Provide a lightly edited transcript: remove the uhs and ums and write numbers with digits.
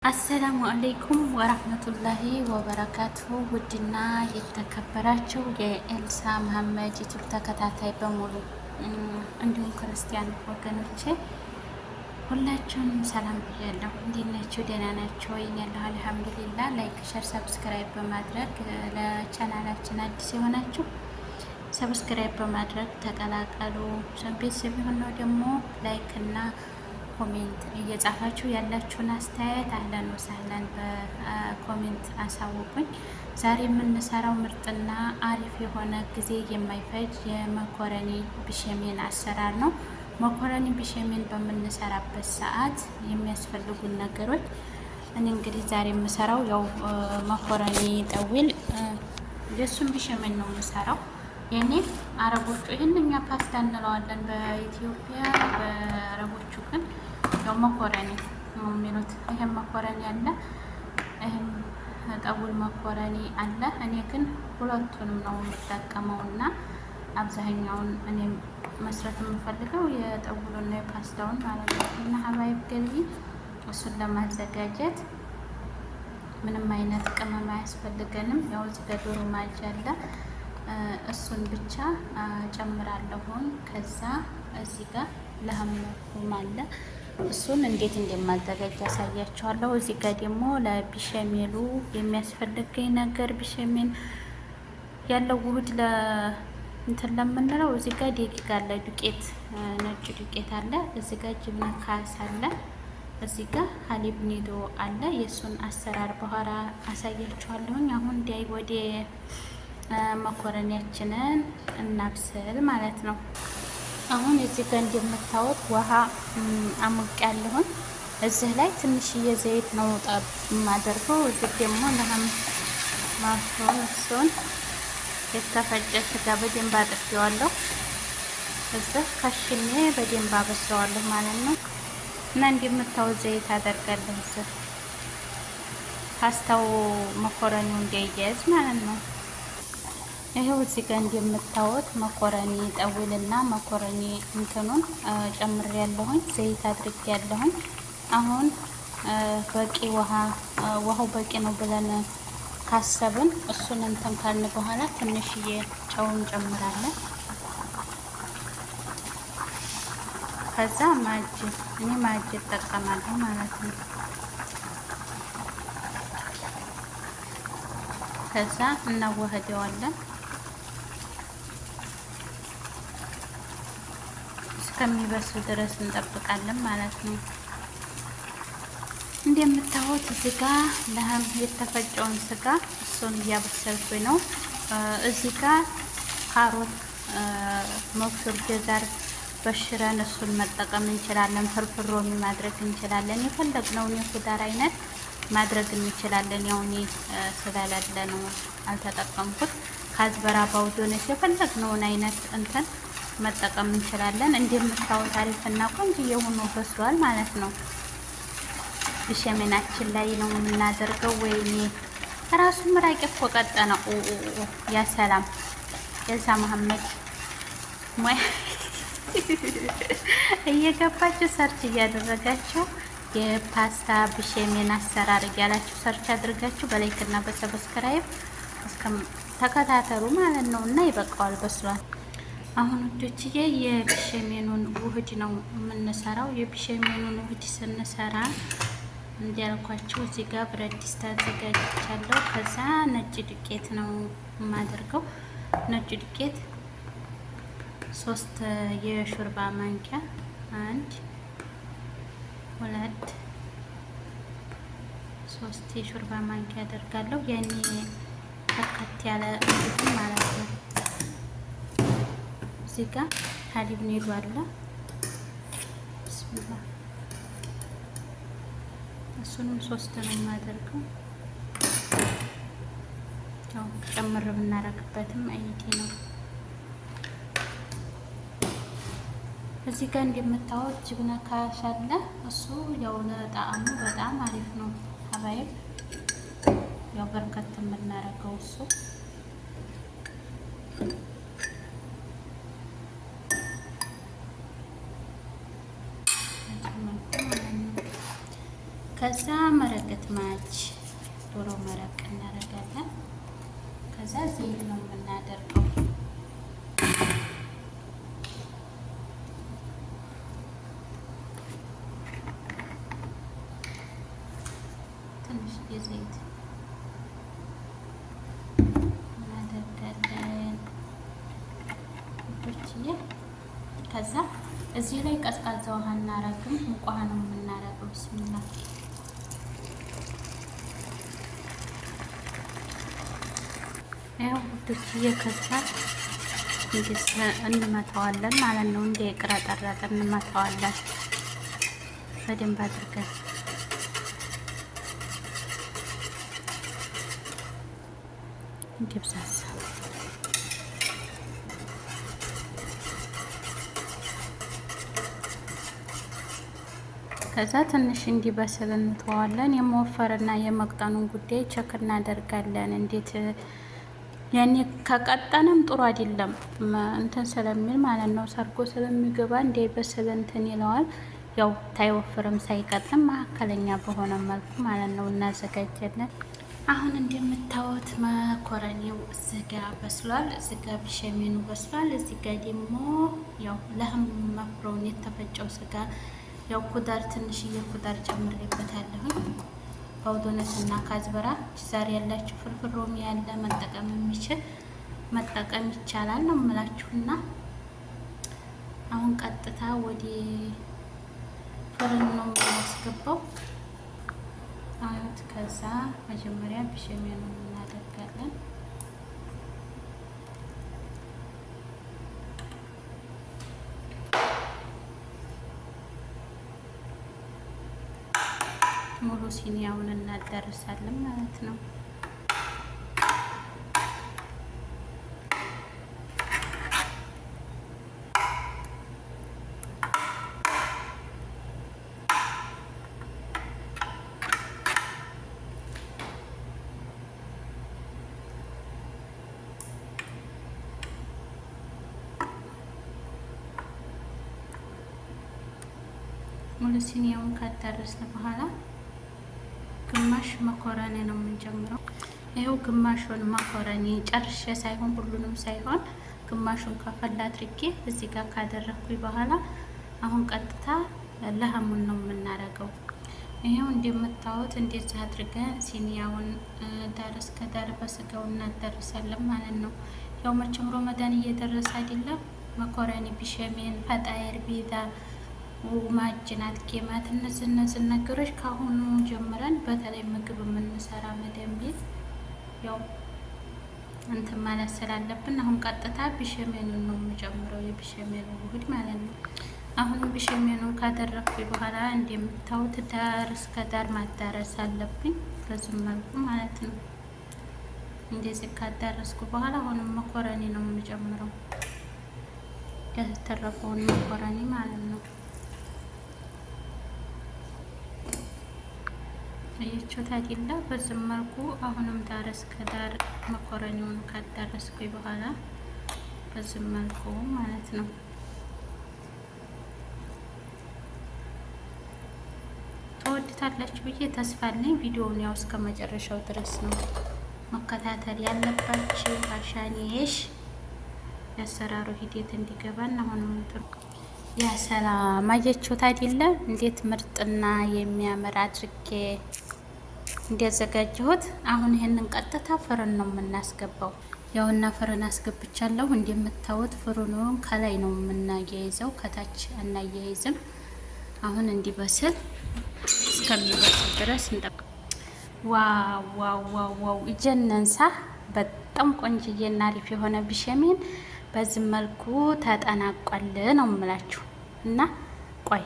السلام عليكم ورحمة الله وبركاته። ውድና የተከበራችሁ የኤልሳ መሀመድ ዩቲዩብ ተከታታይ በሙሉ እንዲሁም ክርስቲያን ወገኖቼ ሁላችሁንም ሰላም ብያለሁ። እንዴት ናችሁ? ደህና ናችሁ ወይ? ያለሁ الحمد لله። like፣ share፣ subscribe በማድረግ ለቻናላችን አዲስ የሆናችሁ subscribe በማድረግ ተቀላቀሉ። ቤተሰብ የሆነው ደግሞ like እና comment እየጻፋችሁ ያላችሁን አስተያየት أهلا وسهلا በ comment አሳውቁኝ። ዛሬ የምንሰራው ምርጥና አሪፍ የሆነ ጊዜ የማይፈጅ የመኮረኒ ብሸሜን አሰራር ነው። መኮረኒ ብሸሜን በምንሰራበት ሰዓት የሚያስፈልጉን ነገሮች እኔ እንግዲህ ዛሬ የምሰራው ያው መኮረኒ طويل የእሱን ብሸሜን ነው የምሰራው። የኔ አረቦቹ ይህን እኛ ፓስታ እንለዋለን በኢትዮጵያ፣ በአረቦቹ ግን ያው መኮረኒ ነው የሚሉት። ይህም መኮረኒ አለ፣ ይህም طويل መኮረኒ አለ። እኔ ግን ሁለቱንም ነው የምጠቀመው እና አብዛኛውን እኔ መስራት የምፈልገው የ طويل ኡና የፓስታውን ማለት ነው። እና حبايب قلبي እሱን ለማዘጋጀት ምንም አይነት ቅመም አያስፈልገንም። ያው እዚህ ጋር ዶሮ ማጅ አለ፣ እሱን ብቻ ጨምራለሁኝ። ከዛ እዚህ ጋር لحم مفروم አለ፣ እሱን እንዴት እንደማዘጋጅ ያሳያችኋለሁ። እዚህ ጋር ደግሞ ለቢሸሜሉ የሚያስፈልገኝ ነገር ቢሸሜን ያለው ውህድ እንትን ለምንለው እዚህ ጋር دقيق አለ፣ ዱቄት ነጭ ዱቄት አለ። እዚህ ጋር جبنة ካስ አለ። እዚህ ጋር حليب ኒዶ አለ። የእሱን አሰራር በኋላ አሳያችኋለሁኝ። አሁን ዲያይ ወደ መኮረኒያችንን እናብስል ማለት ነው። አሁን እዚህ ጋር እንደምታዩት ውሃ አሙቅ ያለሁን እዚህ ላይ ትንሽዬ ዘይት ነው ጣብ የማደርገው። እዚህ ደግሞ لحم مفروم እሱን የተፈጨ ስጋ በደንብ አጥቤዋለሁ። እዚህ ከሽኔ በደንብ አበስለዋለሁ ማለት ነው። እና እንደምታዩት ዘይት አደርጋለሁ እዚህ ፓስታው መኮረኒው እንዳይያዝ ማለት ነው። ይኸው እዚህ ጋር እንደምታዩት መኮረኒ طويل ና መኮረኒ እንትኑን ጨምሬ ያለሁኝ ዘይት አድርጌ ያለሁኝ። አሁን በቂ ውሃ ውሃው በቂ ነው ብለን ካሰብን እሱን እንትን ካልን በኋላ ትንሽዬ ጨው እንጨምራለን። ከዛ ማጅ እኔ ማጅ እጠቀማለሁ ማለት ነው። ከዛ እናዋህደዋለን እስከሚበስል ድረስ እንጠብቃለን ማለት ነው። እንደምታዩት እዚህ ጋ ለህም የተፈጨውን ስጋ እሱን እያበሰልኩኝ ነው። እዚህ ጋ ካሮት መብሹር ጀዛር በሽረን እሱን መጠቀም እንችላለን። ፍርፍር ሮሚ ማድረግ እንችላለን። የፈለግነውን የኩዳር አይነት ማድረግ እንችላለን። ያው እኔ ስለሌለ ነው አልተጠቀምኩት። ካዝበራ ባውዶነስ የፈለግነውን አይነት እንትን መጠቀም እንችላለን። እንደምታዩት አሪፍና ቆንጆ ሆኖ በስሏል ማለት ነው። ብሸሜናችን ላይ ነው የምናደርገው። ወይኔ ራሱ ምራቅ እኮ ቀጠነ። ያ ሰላም ኤልሳ መሀመድ ሙያ እየገባችሁ search እያደረጋችሁ የፓስታ ብሸሜን አሰራር እያላችሁ search አድርጋችሁ በ like እና በ subscribe ተከታተሉ ማለት ነው። እና ይበቃዋል፣ በስሏል። አሁን ውዶችዬ የብሸሜኑን ውህድ ነው የምንሰራው። የብሸሜኑን ውህድ ስንሰራ እንዲያልኳቸው እዚህ ጋር ብረት ድስት አዘጋጅቻለሁ። ከዛ ነጭ ዱቄት ነው የማደርገው። ነጭ ዱቄት 3 የሾርባ ማንኪያ፣ 1 2 3 የሾርባ ማንኪያ አደርጋለሁ። ያኔ በርከት ያለ ማለት ነው። እዚህ ጋር حليب ኒዶ አለ። بسم الله እሱንም 3 ነው የማደርገው። ያው ጨምር ብናረግበትም አይዲ ነው። እዚህ ጋር እንደምታዩት جبنة ካሽ አለ። እሱ ያው ለጣዕሙ በጣም አሪፍ ነው። حبايب ያው በርከት የምናረገው እሱ ከዛ مرقة ማጅ ዶሮ መረቅ እናደርጋለን። ከዛ ዘይት ነው የምናደርገው። ትንሽ የዘይት እናደርጋለን ውዶችዬ። ከዛ እዚህ ላይ ቀዝቃዛ ውሃ እናረግም፣ ሙቅ ውሃ ነው የምናረገው። ብስሚላ። ያው ውዶችዬ፣ ከዛ እንመታዋለን ማለት ነው። እንደ ቅረጠረጥ እንመታዋለን በደንብ አድርገን። እንዲብዛዛ ከዛ ትንሽ እንዲበስል እንተዋለን። የመወፈርና የመቅጠኑን ጉዳይ check እናደርጋለን። እንዴት ያኔ ከቀጠነም ጥሩ አይደለም፣ እንትን ስለሚል ማለት ነው፣ ሰርጎ ስለሚገባ እንዳይበስል እንትን ይለዋል። ያው ታይወፍርም ሳይቀጥንም መካከለኛ በሆነ መልኩ ማለት ነው እናዘጋጃለን። አሁን እንደምታዩት መኮረኒው ስጋ በስሏል። ስጋ ብሸሜኑ በስሏል። እዚህ ጋ ደግሞ ያው لحم مفروم የተፈጨው ስጋ፣ ያው خضار፣ ትንሽዬ خضار ጨምሬበታለሁኝ። بقدونس እና كزبرة ዛሬ ያላችሁ፣ فلفل رومي ያለ መጠቀም የሚችል መጠቀም ይቻላል ነው የምላችሁና አሁን ቀጥታ ወደ فرن ነው የማስገባው። አዩት። ከዛ መጀመሪያ ብሸሜኑን እናደርጋለን። ሙሉ ሲኒያውን እናዳርሳለን ማለት ነው። ሙሉ ሲኒያውን ካዳረስን በኋላ ግማሽ መኮረኒ ነው የምንጨምረው። ይኸው ግማሹን መኮረኒ ጨርሼ ሳይሆን፣ ሁሉንም ሳይሆን ግማሹን ከፈላ አድርጌ እዚህ ጋር ካደረግኩኝ በኋላ አሁን ቀጥታ لحم ኡን ነው የምናረገው። ይኸው እንደምታዩት እንደዚህ አድርገን ሲኒያውን ዳር እስከ ዳር በስጋው እናደርሳለን ማለት ነው። ያው መቼም ሮመዳን እየደረሰ አይደለም? መኮረኒ፣ بشاميل፣ فطاير፣ ፒዛ፣ معجنات፣ ጌማት፣ እነዚህ ነገሮች ከአሁኑ ጀምረን በተለይ ምግብ የምንሰራ መደም ቤት ያው እንትን ማለት ስላለብን አሁን ቀጥታ ቢሸሜኑን ነው የምጨምረው፣ የቢሸሜኑ ውህድ ማለት ነው። አሁንም ቢሸሜኑን ካደረግኩ በኋላ እንደምታዩት ዳር እስከ ዳር ማዳረስ አለብኝ በዚህ መልኩ ማለት ነው። እንደዚህ ካዳረስኩ በኋላ አሁንም መኮረኒ ነው የምጨምረው፣ የተረፈውን መኮረኒ ማለት ነው። አያችሁት አይደለ? በዚህ መልኩ አሁንም ዳር እስከ ዳር መኮረኒውን ካዳረስኩኝ በኋላ በዚህ መልኩ ማለት ነው። ትወዱታላችሁ ብዬ ተስፋ አለኝ። ቪዲዮውን ያው እስከ መጨረሻው ድረስ ነው መከታተል ያለባችሁ። عشان ايش የአሰራሩ ሂደት እንዲገባን አሁንም يا سلام፣ አያችሁት አይደለ? እንዴት ምርጥና የሚያምር አድርጌ እንዲያዘጋጀሁት። አሁን ይሄንን ቀጥታ فرن ነው የምናስገባው። ያውና فرن አስገብቻለሁ። እንደምታዩት ፍርኑን ከላይ ነው የምናያይዘው፣ ከታች አናያይዝም። አሁን እንዲበስል እስከሚበስል ድረስ እንጠብቅ። wow wow wow wow ይጀነንሳ! በጣም ቆንጅዬና አሪፍ የሆነ بشاميل በዚህ መልኩ ተጠናቋል ነው የምላችሁ እና ቆይ